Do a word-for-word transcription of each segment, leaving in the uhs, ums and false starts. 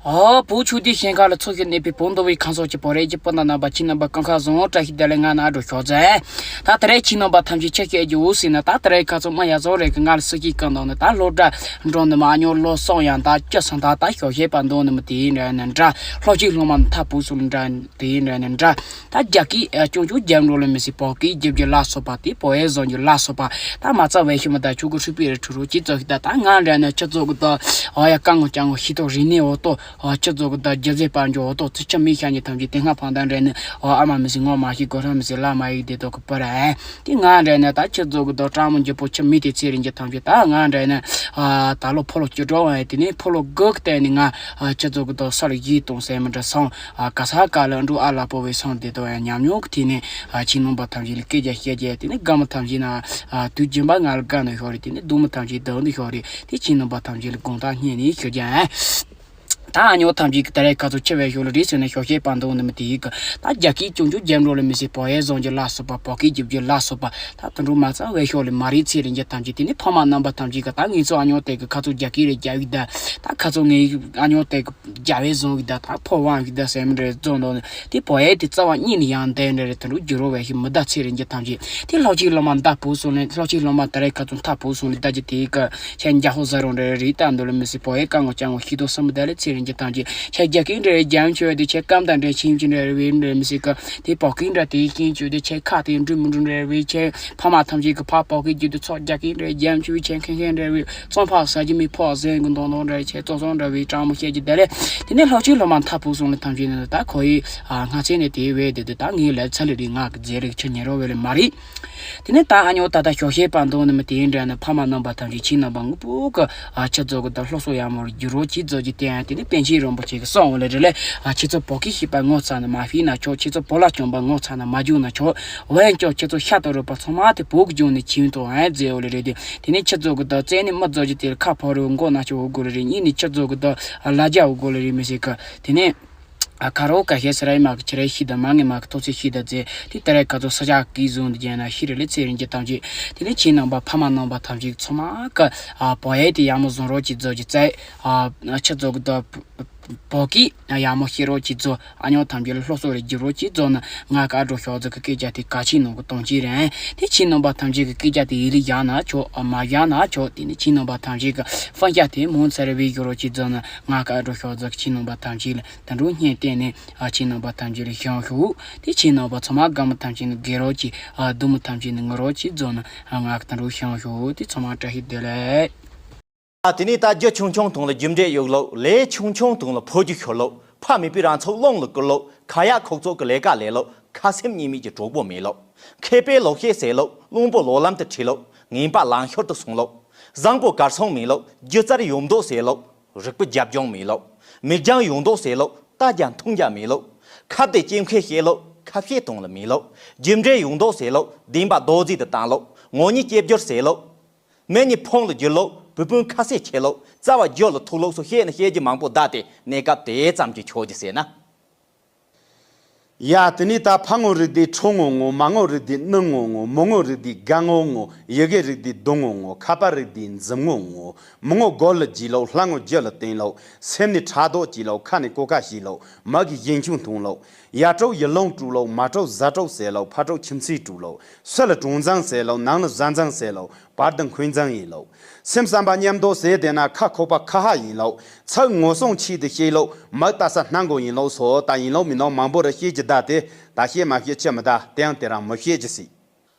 ཨོ། བོད་ཆོས་སྡེ་ཞིང་ཁ་ལ་འཚོ་ཞིང་གནས་པའི་བོད་མདོ་དབུས་ཁམས་གསུམ་གྱི་བོད་རིགས་ཀྱི་སྤུན་ཟླ་རྣམ་པ་ཁྱེད་རྣམ་པ་སྐུ་ཁམས་བཟང་། བཀྲ་ཤིས་བདེ་ལེགས། ང་ནི་ཨ་འགྲོ་ཞོགས་ཟེར། ད་དེ་རིང་ཁྱེད་རྣམ་པ་ཐམས་ཅད་ཆེད་བཤད་རྒྱུ་འོ་ཟེར་ན། ད་དེ་རིང་ཁ་སང་མ་ཡ་བཟང་རེད་གི། ང་ལ་སུ་སྐྱིད་གང་དང་ནི་ད་སློབ་གྲྭ་འགྲོ་ནི་མ་ཉོ་ལོ་སོང་ཡང་ད་ཅི་སང་ད་ད་ཞོགས་ཞེས་པ་འདོན་ནི་མི་དེ་ཡིན་འདྲ་ནི་འདྲ། ལྷོ་སྤྱི་ལྷོ་མ་མཐའ་བུ་སུ་ལ་འདྲ་དེ་ཡིན་འདྲ་ནི་འདྲ། ད་རྒྱ་སྐད་ཨ་ཅུང་ཅུང་རྒྱབ་འགྲོ་ལ་མི་སྲིད། བོད་སྐད་རྒྱབ་རྒྱུ་ལ་སོགས་པ་དེ་བོད་ཡིག་བཟང་རྒྱུ་ལ་སོགས་པ། ད་མ་རྩ་བའི་ཤི་མི་ད་ཆུ་གུ་ཧྲུ་པི་རེ་ཁྲུ་རུ་ཅི་ཙོ་ཤི་ད། ད་ང་འདྲ་ནི་ཁྱེད་ཚོ་གི་ད་ཨ་ཡ་ཀ་ངོ་ཅང་ངོ་ཤི་ཐོག་རི་ནས་འོ་ཏོ། ཨ་ཁྱེད་ཚོ་གི་ད་རྒྱ་ཟེ་པ་འཇོ་འོ་ཏོ་ཚི་ཆ་མི་ཤ་ཉི་ཐམས་ཅད་དེ་སྔ་ཕང་ད་འདྲ་ནི་ཨ་ཨ་མ་མི་སྲིད། ངོ་མ་ཤི་གོ་ཧྲ་མི་སྲིད། ལ་མ་ཡིག་དེ་ཏོ་གི་པར་ཨ། དེ་ང་འདྲ་ནི་ད་ཁྱེད་ཚོ་གི་ད་ཀྲང་མོ་འཇོ་པོ་ཆ་མི་དེ་ཚེ་རིང་གི་ཐམས་ཅད་ད་ང་འདྲ་ནི་ཨ་ད་ལོ་ཕོ་ལོ་ཅི་འགྲོ་བ་དེ་ནི་ཕོ་ལོ་གི་གི་ད་ནི་ང་ཨ་ཁྱེད་ཚོ་གི་ད་ས་ལ་ཡིད་གཏོང་སེ་མི་འདྲ་སོང་། ཨ་ག་ས་ག་ལ་འགྲོ་ཨ་ལ་པོ་བའི་སང་དེ་དོ་ཡང་ཉམས་མྱོང་གི་དེ་ནས་ཨ་ཁྱེད་རྣམ་པ་ཐམས་ཅད་ལ་སྐད་རྒྱག་བཤད་རྒྱག་དེ་ནས་དགའ་མོ་ཐམས་ཅད་ན་ཨ་དུས་རྒྱུན་པ་ང་ལ་དགའ་ནས་ཤོག་རེད། དེ་ནས་སྡུག་མོ་ཐམས་ཅད་སྡུག་ནས་ཤོག་རེད། དེ་ཁྱེད་རྣམ་པ་ཐམས་ཅད་ལ་དགོངས་དག་སྙིང་ནས་ཞུ་རྒྱུ་ཨ། ད་ཨ་ཉོ་ཐམས་ཅད་ཀྱི་ད་རེས་ཁ་ཚོ་ཆེ་བའི་ཤོག་ལ་རེད་ཟེར་ནས་ཤོག་བཤད་པ་འདུག་ནི་མི་དེ་ཡིག་གི་ད་རྒྱ་སྐད་ཅུང་ཅུང་རྒྱབ་འགྲོ་ལ་མི་སྲིད། བོད་ཡིག་བཟང་རྒྱུ་ལ་སོགས་པ། བོད་སྐད་རྒྱབ་རྒྱུ་ལ་སོགས་པ། ད་དུད་འགྲོ་མ་རྩ་བའི་ཤོག་ལས་མ་རིག་ཚེ་རིང་རྒྱུ་ཐམས་ཅད་དེ་ནི་ཕ་མ་རྣམ་པ་ཐམས་ཅད་ཀྱི་ད་ངེད་ཚོ་ཨ་ཉོ་དེ་གི་ཁ་ཚུར་རྒྱ་སྐད་རེ་རྒྱབ་ཡིག་ད། ད་ཁ་ཚུར་ངེད་ཨ་ཉོ་དེ་གི་རྒྱབ་བའི་བཟོ་ཡིག་ད། ད་ཕོ་བང་ཡིག་ད་སེམས་རེ་བཙོང་འདོག་ནི་དེ་བོད་ཡིག་དེ་རྩ་བ་ཉིད་ནས་ཡང་དེ་འདྲ་རེད། དུད་འགྲོ་རྒྱུ་རོ་བའི་ཤི་མི་ད་ཚེ་རིང་རྒྱུ་ཐམས་ཅད་དེ་ལྷོ་ཆེན་ལོ་མ་མཐའ་བུ་སོང་ནས། ལྷོ་ཆེན་ལོ་མ་ད་རེས་ཁ་ཚུར་མཐའ་བུ་སོང་ནས་ད་ཀྱི་དེ་གི་ཁྱེད་འཇའ་ཧོ་ཟ་རུང་རེ་རེད། ད་འདོད་ལ་མི་སྲིད། བོད་ཡིག་ཀ་ངོ་ཅང་ངོ་ཤི་དོ་བསམ་མི་ད་ལས་ཚེ་རིང་རྒྱུ་ཐམས་ཅད་ཁྱེད་རྒྱ་སྐད་འདྲ་རེ་རྒྱབ་ཆོག་དེ་ཁྱེད་སྐམ་དང་འདྲ་ཁྱིམ་གྱི་འདྲ་རེ་བའི་འདྲ་མི་སྲིད་གི། དེ་བོད་སྐད་འདྲ་དེ་ཤེས་བཅུག་དེ་ཁྱེད་ཁ་དེ་འགྲུལ་མི་འགྲུལ་རེ་བའི་ཁྱེད་ཕ་མ་ཐམས་ཅད་ཀྱི་ཕ་བོད་སྐད་རྒྱུད་དུ་ཚོགས་རྒྱ་སྐད་འདྲ་རྒྱ་མཆུ་ཁྱེད་མཁན་མཁན་འདྲ་བའི་བཙོང་ཕག་ཟ་རྒྱུ་མི་ཕོག་ཟན་གི་མདོག་མདོག་འདྲ་ཁྱེད་བཙོག་བཙོག་འདྲ་བའི་སྤྲང་མོ་བཤད་ཀྱི་དེ་ལས། དེ་ནས་ལྷོ་ཆེན་ལོ་མ་མཐའ་བུ་སོང་ལ་ཐམས་ཅད་ནི་ད་ཁོ་ཡི་ཨ་སྔ་ཚེ་ནས་དེ་བས་དེ་དུ་ད་ངའི་ལབ་ཚ་ལི་རི་ང་གི་རྫས་རིགས་ཆ་ཉེ་རོ་བས་ལ་མ་རེད། དེ་ནས་ད་ཨ་ཉོ་ད་ལྟ་ཞོགས་ཞེས་པ་འདོན་ནི་མི་དེ་འདྲ་ནི་ཕ་མ་རྣམ་པ་ཐམས་ཅད་ཁྱེད་རྣམ་པ་ངུ་པོ་གི་ཨ་ཁྱེད་ཚོ་གི་ད་སློབ་གསོ་ཡག་མོ་རུ་འགྱུར་རོགས་གྱིས་ཚོ་གི་བསྟན། དེ་ནས་པཎ་ཆེན་རིན་པོ་ཆེ་གི་གསུང་འོ་ལེ་རེ་ལས། ཨ་ཁྱེད་ཚོ་བོད་སྐད་ཤེས་པ་ངོ་ཚ་ན་མ་ཤེས་ན་ཆོག་ཁྱེད་ཚོ་བོད་ལྭ་གྱོན་པ་ངོ་ཚ་ན་མ་གྱོན་ན་ཆོག་འོན་ཀྱང་ཁྱེད་ཚོ་ཤ་དང་རུས་པ་ཚང་མ་དེ་བོད་གི་གྱོན་ནས་ཁྱིམ་དུ་ཨེ་མཛད་འོ་ལེ་རེད་དེ། དེ་ནས་ཁྱེད་ཚོ་གི་ད་བཙན་ནས་མི་རྫོགས་ཀྱི་དེར་ཁ་ཕོ་རུ་མགོ་ན་ཆོག་འོ་དགོ་ལེ་རེད། གཉིས་ནས་ཁྱེད་ཚོ་གི་ད་ལ་རྒྱ་འོ་དགོ་ལེ་རེད་མི་ཟེར་གི། དེ་ནས། ཨ་ཁ་རོ་ཀ་ཤེ་སི་རའི་མ་གི་ཁྱི་རའི་ཤི་ད་མ་ངེ་མ་གི་ཐོ་ཚེ་ཤི་ད་ཛེ། དེ་ལྟར་ཁ་ཚོ་ས་ཆ་གི་བཟུང་དུ་རྒྱལ་ན་ཤི་རི་ལེ་ཚེ་རིང་གི་ཐམས་ཅད། དེ་ནས་ཁྱེད་རྣམ་པ་ཕ་མ་རྣམ་པ་ཐམས་ཅད་ཚོ་མ་ཀ་ཨ་བོད་ཡིག་དེ་ཡག་མོ་བཟང་རོགས་ཀྱི་ཛོ་ཀྱི་ཙེ། ཨ་ཁྱེད་ཚོ་གི་ད་བོད་སྐད་ཡག་མོ་ཤེས་རོགས་ཀྱི་ཛོ། ཨ་ཉོ་ཐམས་ཅད་ལ་སློབ་གསོ་རེ་རྒྱུ་རོགས་ཀྱི་ཛོ་ན་ང་ཀ་འགྲོ་ཤོག་ཛོ་གི་སྐད་ཆ་དེ་ག་ཆེ་ནང་གི་གཏོང་ཅི་རེད། དེ་ཁྱེད་རྣམ་པ་ཐམས་ཅད་གི་སྐད་ཆ་དེ་ཡིད་ལ་ཡག་ན་ཆོག་ཨ་མ་ཡག་ན་ཆོག་དེ་ནས་ཁྱེད་རྣམ་པ་ཐམས་ཅད་གི་ཧྥང་ཤ་དེ་མོ་ཚ་རེ་བའི་རྒྱུ་རོགས་ཀྱི་ཛོ་ན་ང་ཀ་འགྲོ་ཤོག་ཛོ་གི་ཁྱེད་རྣམ་པ་ཐམས་ཅད་ལ། ད་འགྲོ་བརྙན་བསྟན་ནས་ཨ་ཁྱེད་རྣམ་པ་ཐམས་ཅད་ལ་བྱང་ཤོག་དེ་ཁྱེད་རྣམ་པ་ཚང་མ་དགའ་མོ་ཐམས་ཅད་ནི་དགེ་རོགས་ཀྱི་ཨ་སྡུག་མོ་ཐམས་ཅད་ནི་ངུ་རོགས་ཀྱི་ཛོ་ན་ཨ་ང་ད་འགྲོ་བྱང་ཤོག་དེ་ཚང་མ་བཀྲ་ཤིས་བདེ་ལེགས། ཨ་དེ་ནས་ད་རྒྱུ་ཆུང་ཆུང་དང་ལ་རྒྱུ་འབྲས་ཡོད་ལོ། ལས་ཆུང་ཆུང་དང་ལ་ཕོ་རྒྱུ་ཤོར་ལོ། ཕ་མེས་པོའི་རང་ཚུགས་རླུང་ལ་བསྐུར་ལོ། ཁ་ཡག་ཁོག་ཚོགས་ཀྱི་ལས་ཀ་ལས་ལོ། ཁ་སེམས་གཉིས་མེད་ཀྱི་གྲོགས་པོ་མེད་ལོ། མཁས་པའི་ལོ་ཤས་ཟད་ལོ། བླུན་པོ་ལོ་ལམ་དུ་ཁྲིད་ལོ། ངན་པ་ལང་ཤོར་དུ་སོང་ལོ། བཟང་པོ་གར་སོང་མེད་ལོ། སྒྱུ་རྩལ་ཡོང་མདོག་ཟད་ལོ། རིག་པ་རྒྱབ་ལྗོངས་མེད་ལོ། མིག་རྒྱང་ཡོང་མདོག་ཟད་ལོ། རྟ་རྒྱ་འཐུང་རྒྱ་མེད་ལོ། ཁ་བདེ་ལྕེ་མཁས་ཤེས་ལོ། ཁ་བཤད་གཏོང་ལ་མེད་ལོ། རྒྱུ་འབྲས་ཡོང་མདོག་ཟད་ལོ། བདེན་པ་རྡོག་རྫིས་དུ་བཏང་ལོ། ངོ་ཉིད་སྐྱེ་སྦྱོར་ཟད་ལོ། མི་ཉིད་ཕུང་ལ་འགྱུར་ལོ། བུ་སྤུན་ཁ་ཟས་ཆེ་ལོ། རྩ་བ་རྒྱུ་ལ་ཐུག་ལོ་སོགས་བཤད་ན་བཤད་རྒྱུ་མང་པོ་གདའ་སྟེ་གནས་སྐབས་དེ་ཙམ་གྱིས་ཆོག་རྒྱུ་ཟེར་ན། ཡ། དེ་ནས་ད་ཕ་ངོ་རིགས་དེ་ཁྲོ་ངོ་ངོ་། མ་ངོ་རིགས་དེ་ནུ་ངོ་ངོ། མོ་ངོ་རིགས་དེ་དགའ་ངོ་ངོ། ཡི་གེ་རིགས་དེ་སྡུག་ངོ་ངོ། ཁ་པར་རིགས་དེ་འཛུམ་ངོ་ངོ། མི་ངོ་མགོ་ལ་རྒྱུས་ལོ། ལྷ་ངོ་རྒྱུ་ལ་བསྟན་ལོ། སེམས་ནས་ཕྲག་དོག་སྐྱེས་ལོ། ཁ་ནས་གོ་ཁ་ཞིག་ལོ། མ་གི་ཞིང་ཆུང་འཐུང་ལོ། ཡ་དྲུག་ཡི་ལོང་དྲུག་ལོ། མ་དྲུག་གཟའ་དྲུག་ཟེར་ལོ། ཕ་དྲུག་ཁྱིམ་མཚེས་དྲུག་ལོ། སུ་ལ་གྲོང་ཚང་ཟེར་ལོ། ནང་ལ་གཟའ་ཚང་ཟེར་ལོ། བར་དུ་འཁོན་ཚང་ཡིན་ལོ། སེམས་བསམ་པ་མཉམ་དུ་ཟེར་བསྡད་ན་ཁ་ཁོག་པ་ཁ་ཧ་ཡིན་ལོ། ཚིག་ངོ་སྲུང་ཆེད་དུ་བཤད་ལོ། མི་ལྟ་ས་སྣང་གོ་ཡིན་ལོ་སོ། ད་ཡིན་ལོ་མིན་ལོ་མང་པོ་ར་བཤད་ཀྱི་གདའ་སྟེ། ད་བཤད་མ་བཤད་ཆི་མི་གདའ། དེའང་དེ་རང་མི་བཤད་ཀྱི་སྲིད།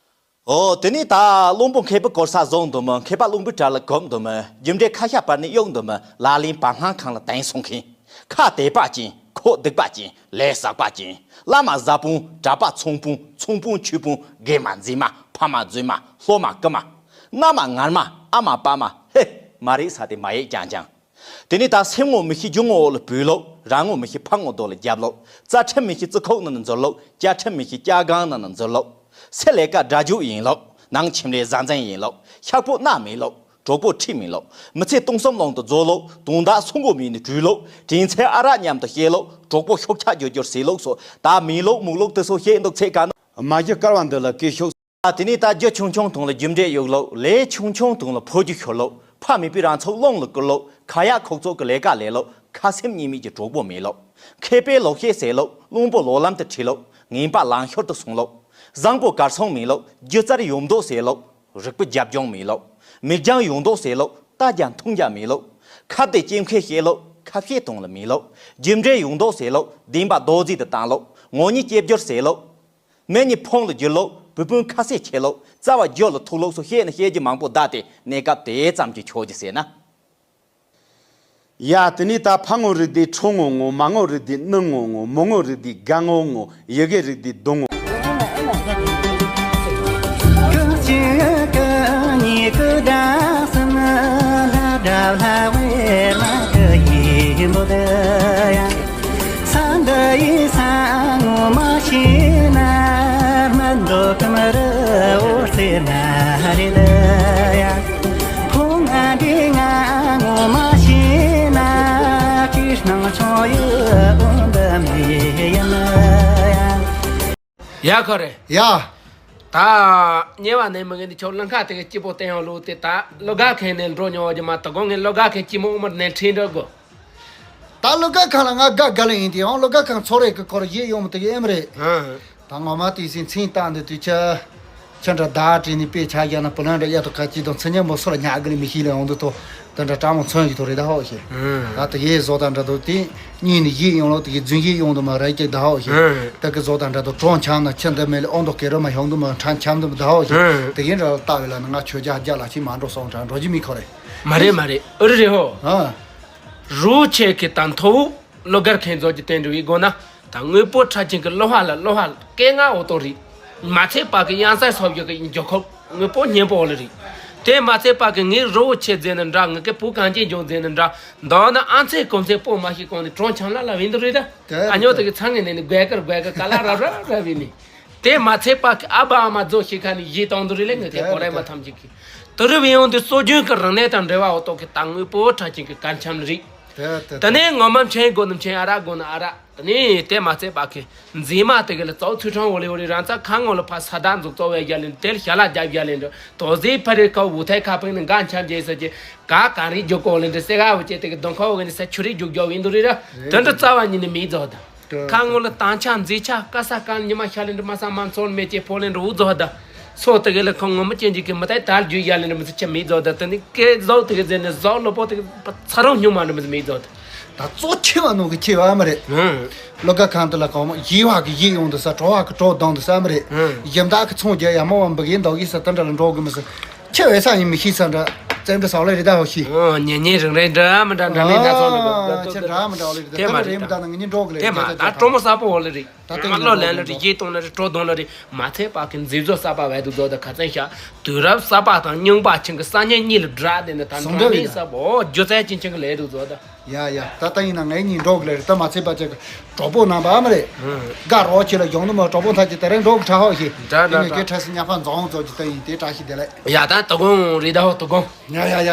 ཨོ། དེ་ནས་ད་བློན་པོ་མཁས་པའི་གོ་ས་བཟུང་འདུག་མོ། མཁས་པ་བློན་པོའི་གྲལ་ལ་གོམ་འདུག་མོ། རྒྱུ་འབྲས་ཁ་ཤ་པར་ནས་གཡུག་འདུག་མོ། ལ་ལིང་བ་སྔ་ཁང་ལ་དེང་སོང་མཁན། ཁ་དད་པ་ཅན། ཁོག་སྡིག་པ་ཅན། ལས་ཟག་པ་ཅན། བླ་མ་ཟབ་དཔུང་། གྲྭ་པ་ཚོང་དཔོན། ཚོང་དཔོན་ཆོས་དཔོན། དགེ་མ་མཛེས་མ། ཕ་མ་རྫུན་མ། སློབ་མ་རྐུན་མ། མནའ་མ་ངར་མ། ཨ་མ་པ་མ། ཧེ། མ་རིག་ས་དེ་མ་ཡིག་ཅང་ཅང་། དེ་ནས་ད་སེམས་ངོ་མི་ཤེས་རྒྱུ་ངོ་འོག་ལ་བུད་ལོ། ར་ངོ་མི་ཤེས་ཕ་ངོ་རྡོ་ལ་རྒྱབ་ལོ། རྩ་ཁྲིམས་མི་ཤེས་རྩི་ཁོག་ནང་ན་འཛུལ་ལོ། བཅའ་ཁྲིམས་མི་ཤེས་བཅའ་སྒང་ནང་ན་འཛུལ་ལོ། སེ་ལས་ཀ་དགྲ་རྒྱུག་ཡིན་ལོ། ནང་ཁྱིམ་ལས་བཟའ་འཛིན་ཡིན་ལོ། ཤག་པོ་སྣ་མེད་ལོ། གྲོགས་པོ་ཁྲིད་མིན་ལོ། མི་ཚེ་སྟོང་གསུམ་ཀློང་དུ་རྫོགས་ལོ། དོན་དག་སུ་མགོ་མིན་ནས་བྲོས་ལོ། དྲིན་ཚེ་ཨ་རག་མཉམ་དུ་བཤད་ལོ། གྲོགས་པོ་ཤུགས་ཆག་རྒྱུ་རྒྱུར་ཟེར་ལོ་སོགས་ད་མིན་ལོ་མུག་ལོ་དེ་ཚོ་བཤད་འདུག་ཚད་ག་ནོ། མ་གཞི་སྐལ་བ་འདི་ལ་སྐད་ཤོག་ཨ་དེ་ནས་ད་རྒྱུ་ཆུང་ཆུང་དང་ལ་རྒྱུ་འབྲས་གཡུག་ལོ། ལས་ཆུང་ཆུང་དང་ལ་ཕོ་རྒྱུ་ཤོར་ལོ། ཕ་མེས་པོའི་རང་ཚུགས་རླུང་ལ་བསྐུར་ལོ། ཁ་ཡག་ཁོག་ཚོགས་ཀྱི་ལས་ཀ་ལས་ལོ། ཁ་སེམས་གཉིས་མེད་ཀྱི་གྲོགས་པོ་མེད་ལོ། མཁས་པའི་ལོ་ཤས་ཟེར་ལོ། བླུན་པོ་ལོ་ལམ་དུ་ཁྲིད་ལོ། ངན་པ་ལང་ཤོར་དུ་སོང་ལོ། བཟང་པོ་གར་སོང་མེད་ལོ། སྒྱུ་རྩལ་ཡོམ་མདོག་ཟེར་ལོ། རིག་པ་རྒྱབ་ལྗོངས་མེད་ལོ། མིག་རྒྱང་ཡོང་མདོག་ཟེར་ལོ། རྟ་རྒྱ་འཐུང་རྒྱ་མེད་ལོ། ཁ་བདེ་ལྕེ་མཁས་བཤད་ལོ། ཁ་བཤད་གཏོང་ལ་མེད་ལོ། རྒྱུ་འབྲས་ཡོང་མདོག་ཟེར་ལོ། བདེན་པ་རྡོག་རྫིས་དུ་བཏང་ལོ། ངོ་ཉིད་སྐྱེ་བསྒྱུར་ཟེར་ལོ། མི་ཉིད་ཕུང་ལ་འགྱུར་ལོ། བུ་སྤུན་ཁ་ཟས་ཆེ་ལོ། རྩ་བ་རྒྱུ་ལ་ཐུག་ལོ་སོགས་བཤད་ན་བཤད་རྒྱུ་མང་པོ་གདའ་སྟེ་གནས་སྐབས་དེ་ཙམ་གྱིས་ཆོག་རྒྱུ་ཟེར་ན། ཡ། དེ་ནས་ད་ཕ་ངོ་རིགས་དེ་ཁྲོ་ངོ་ངོ་། མ་ངོ་རིགས་དེ་ནུ་ངོ་ངོ། མོ་ངོ་རིགས་དེ་དགའ་ངོ་ངོ། ཡི་གེ་རིགས་དེ་སྡུག་ངོ། ཡ་ཁོ་རེ། ཡ། ད་ཉེ་བ་ནས་མི་ངན་འདི་ཁྱོད་གླིང་ཁ་དེ་གི་སྐྱིད་པོ་བསྟན་ཡོང་ལུགས་དེ། ད་བློ་དགའ་མཁན་ནས་འགྲོ་མྱོང་བ་ཅིག་མ་གཏོགས། དགོང་ངས་བློ་དགའ་མཁན་སྐྱིད་མོ་དབུ་མར་ནས་ཁྲིད་འགྲོ་དགོས། ད་བློ་དགའ་ཁང་ལ་ང་དགའ་དགའ་ལེ་ཡིན་དེ། ཡང་བློ་དགའ་ཁང་ཚོ་རེ་གི་སྐོར་ཡིད་ཡོང་མི་དེ་གི་ཨེམ་རེད། ཧང་། ད་ངོ་མ་དེ་སྲིད་མཚན་བཏགས་འདི་དུས་ཆ། ཁྱེད་འདྲ་བདག་བྲིས་ནས་དཔེ་ཆ་བཞག་ན་བུ་ལོན་འདྲ་གཡར་དུ་ཁ་ཅིག་དང་ཚེ་སྙན་མོ་སོར་ཉག་གི་ལས་མི་ཤེས་ལས་འོང་དུ་ཐོ། དེ་འདྲ་སྤྲང་མོ་མཚོན་གྱི་ཐོ་རེད་ད་ཧོ་ཤེ། ཧང་། ད་དེ་གའི་བཟོ་དང་འདྲ་དུ་དེ་གཉིས་ནི་ཡིད་ཡོང་ལོ། དེ་གའི་རྫུན་ཡིད་ཡོང་དུ་མ་རེད་ཀྱི་ད་ཧོ་ཤེ། ཧང་། དེ་གའི་བཟོ་དང་འདྲ་དུ་གྲོང་འཆམ་ན་ཁྱེད་འདི་མེད་ལས་ཨོང་དོ་ཀེ་རོ་མ་ཧོང་དུ་མ་ཁྲང་འཆམ་དུ་མ་ད་ཧོ་ཤེ། ཧང་། དེ་གའི་འདྲ་ལ་ལྟ་བས་ལ་ནི་ང་ཆོས་རྒྱ་རྒྱ་ལ་ཅི་མ་འགྲོ་སོང་དྲ་འགྲོ་རྒྱུ་མི་ཁོ་རེད། མ་རེད་མ་རེད། ཨུ་རི་རེད་ཧོ། ཧང་། རུ་ཆེ་གི་དང་ཐོ་བོ། བློ་དགར་མཁན་ཚོ་གི་དོན་དུ་བའི་སྒོ་ན། ད་དངོས་པོ་ཁྲ་ཅན་གྱི་བློ་ཧ་ལ་བློ་ཧ་ལ་སྐད་ངག་འོ་ཏོ་རེད། མ་ཚད་པ་གི་གཡང་ས་སོབ་ཡོད་གི་འཇོག་ཁོབ་དངོས་པོ་སྙན་པོ་འོ་ལ་རེད། དེ་མ་ཚད་པ་གི་ངའི་རི་བོ་ཆེ་ཟེར་ནི་འདྲ། ངི་གི་བུ་གངས་ཅན་ལྗོངས་ཟེར་ནི་འདྲ། མདོར་ན་ཨ་མཚེས་ཀོ་མཚེས་པོ་མ་ཤི་གོང་ནས་གྲོང་འཆམ་ལ་ལ་བིན་དུ་རེད་ད། དེ་ཨ་ཉོ་དེ་གི་ཚང་ངེ་ནས་ནི་རྒོལ་ཀར་རྒོལ་ཀར་ཀ་ལ་རབ་རབ་རབ་བིན་ནི། དེ་མ་ཚད་པ་གི་ཨ་བ་ཨ་མ་རྫོ་ཤི་ཁ་ནས་ཡི་དང་དུ་རེད་ལས་ངི་གི་དེ་གོ་རེ་མ་ཐམས་ཅད་གི། དུ་རུ་བིན་ཡོང་དུས་སྲོལ་རྒྱུན་གི་རིག་གནས་དང་འབྲེལ་བ་འོ་ཏོ་གི་ད་དངོས་པོ་ཁྲ་ཅན་གི་གར་འཆམ་རེད། དེ་དེ་དེ་ནས་ངོ་མ་མཆན་དགོས་ན་མཆན། ཨ་ར་དགོས་ན་ཨ་ར། དེ་ནས་དེ་མ་ཚད་པ་གི་མཛེས་མ་དེ་གི་ལ་ཙོག་ཚུལ་ཁྲིམས་འོ་ལེ་འོ་ལེ་རང་ཚ་ཁ་ངོ་ལ་ཕ་ས་དག་འཛུགས་གཙོ་བའི་རྒྱ་ལེན། དེ་ལ་ཞྭ་ལ་རྒྱབ་རྒྱ་ལེན་འགྲོ། དོ་ཟེ་ཕ་རི་ཁ་འུ་ཐའི་ཁ་ཕིང་ནི་འགའ་འཆམ་རྒྱས་ས་ཀྱི་ག་གང་རིག་རྒྱུ་གོ་ལེན་འགྲོ། སེ་ག་འུ་ཅེ་དེ་གི་གདོང་ཁ་འོ་གི་ནི་ས་ཆུ་རིག་རྒྱུ་རྒྱོ་བིན་དུ་རི་ར། དེ་འདྲ་རྩ་བ་ཉིད་ནི་མི་རྫོགས་ད། ཁ་ངོ་ལ་དང་ཆ་མཛེས་ཆ་དཀའ་ས་དཀའ་ཉི་མ་ཤ་ལེན་འགྲོ། མ་ས་མ་ཚོར་མེད་ཅེ་ཕོ་ལེན་འགྲོ་འུ་རྫོགས་ད། སོ་དེ་གི་ལ་ཁོ་ངོ་མ་ཅན་གྱི་གི་མི་ལྟའི་དར་རྒྱུ་ཡ་ལེན་འགྲོ་མི་ཚེ་ཆ་མི་རྫོགས་ད། དེ་ནི་སྐད་ཟོག་དེ་གི་ཟེར་ནི་ཟོག་ལོ་པོ་དེ་གི་ཚ་རོང་སྙུང་མ་འགྲོ་མི་ཚེ་མི་རྫོགས་ད། ད་གཙོ་ཆེ་བ་ནོ་གི་ཆེ་བ་མ་རེད། ཧུམ། བློ་དགའ་ཁང་དུ་ལ་གང་མོ་ཡི་བ་གི་ཡིད་ཡོང་དུ་ས། གྲོ་བ་གི་གྲོ་གདོང་དུ་ས་མ་རེད། ཧུམ། ཡི་མདའ་གི་ཚོང་རྒྱག་ཡ་མོ་བ་འབུ་གི་འདོག་གི་ས་དེ་འདྲ་ལ་འགྲོ་གི་མི་ས། ཆེ་བའི་ས་ཡིན་མི་ཤེས་ས་འདྲ། བཙན་གི་ས་ལེ་རི་ད་ཧོ་ཤི། ཨོ་ཉེ་ཉེ་རིང་རིང་འདྲ་མི་འདྲ་འདྲ་ལེ་ན་ཚོ་ལ་འགྲོ། ཆེ་འདྲ་མི་འདྲ་ལེ་རི་ད། དེ་མ་རེད་ད། མི་འདྲ་ན་ངི་འགྲོ་གི་ལེ་དེ་མ་ད་གྲོ་མོ་ས་པོ་ཧོ་ལེ་རི། ད་དེ་ང་ལོ་ལན་ལ་རི་ཡེ་གཏོང་ལ་རི་གྲོ་གདོང་ལ་རི། མ་ཚད་པ་གི་མཛེས་བཟོ་གསར་པ་བས་དུ་བཟོ་ད་ཁ་ཚན་ཤ། དུས་རབས་གསར་པ་དང་རྙིང་པ་ཆིང་གི་ས་ཉན་གཉིས་ལ་སྒྲ་དེ་ནི་ད་ཟུང་འདྲ་འདྲ་མིན་ས་པོ་སྒྱུ་རྩལ་ཅན་ཆིང་གི་ལས་དུ་བཟོ་ད། ཡ་ཡ། ད་ལྟ་ཡིན་ན་ངའི་གཉིས་འགྲོ་གི་ལེ་རི་ད། མ་ཚད་པ་ཅིག་གྲོགས་པོ་རྣམ་པ་ཨ་མ་རེད། དགའ་རོགས་ཆེ་ལ་གཞོང་ནུ་མ་གྲོགས་པོ་མཐའ་ཅིག་དེ་རིང་འགྲོ་གི་ཁྲ་ཧོ་ཤི། འདྲ་འདྲ་ཡིན་ནི་འདྲ། གི་ཁྲ་སི་ཉ་ཕ་འཛོང་ཚོ་ཅིག་ད་ཡིན་དེ་བཀྲ་ཤིས་བདེ་ལེགས། ཡ་ད་དུ་གོང་རི་ད་ཧོ་དུ་གོང་། ཡ་ཡ་ཡ།